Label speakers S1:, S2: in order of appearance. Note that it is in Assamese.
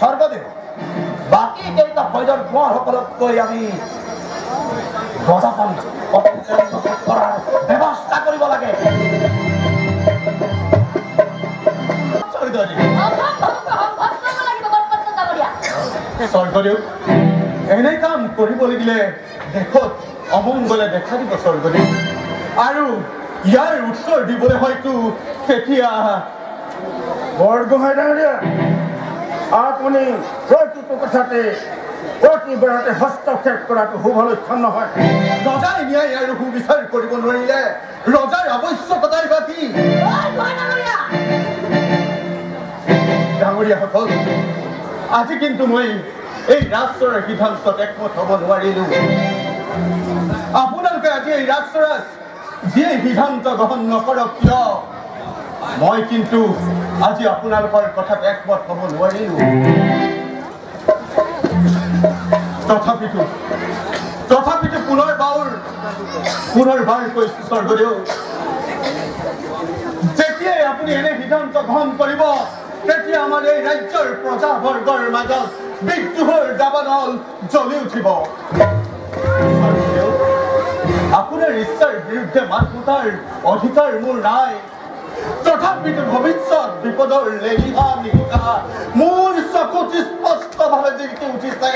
S1: স্বৰ্গদেউ, বাকী কেইটা ফৈদৰ কোঁৱৰসকলতকৈ আমি গজাপানী কৰাৰ ব্যৱস্থা কৰিব লাগে।
S2: স্বৰ্গদেউ।
S3: অসম ধ্বংস সংঘত কৰিব লাগিব বৰপাত্ৰ ডাঙৰীয়া।
S2: স্বৰ্গদেউ, এনে কাম কৰিব লাগিলে দেশত অমংগলে দেখা দিব স্বৰ্গদেউ। আৰু ইয়াৰ উত্তৰ দিবলৈ হয়তো তেতিয়া
S4: বৰগোহাঁই ডাঙৰীয়া, আপুনি প্ৰতিটো কথাতে প্ৰতিবাৰতে হস্তক্ষেপ কৰাটো শুভ লক্ষণ নহয়।
S2: ৰজাই ন্যায় আৰু সুবিচাৰ কৰিব নোৱাৰিলে ৰজাৰ আৱশ্যকতাই বা কি?
S3: ঐ গোহাঁই ডাঙৰীয়া!
S2: ডাঙৰীয়াসকল, আজি কিন্তু মই এই ৰাজচৰাৰ সিদ্ধান্তত একমত হ'ব নোৱাৰিলো। আপোনালোকে আজি এই ৰাজচৰাত যিয়ে সিদ্ধান্ত গ্ৰহণ নকৰক কিয়, মই কিন্তু আজি আপোনালোকৰ কথাত একমত হ'ব নোৱাৰিলো। তথাপিতো পুনৰবাৰ কৈছো স্বৰ্গদেউ, যেতিয়াই আপুনি এনে সিদ্ধান্ত গ্ৰহণ কৰিব, তেতিয়া আমাৰ এই ৰাজ্যৰ প্ৰজাবৰ্গৰ মাজত বিদ্ৰোহৰ দাবানল জ্বলি উঠিব। স্বৰ্গদেউ, আপোনাৰ ইচ্ছাৰ বিৰুদ্ধে মাত মতাৰ অধিকাৰ মোৰ নাই। তথাপিতো ভৱিষ্যত বিপদৰ লেলিহা নিশা মোৰ চকুত স্পষ্টভাৱে জিলিকি উঠিছে।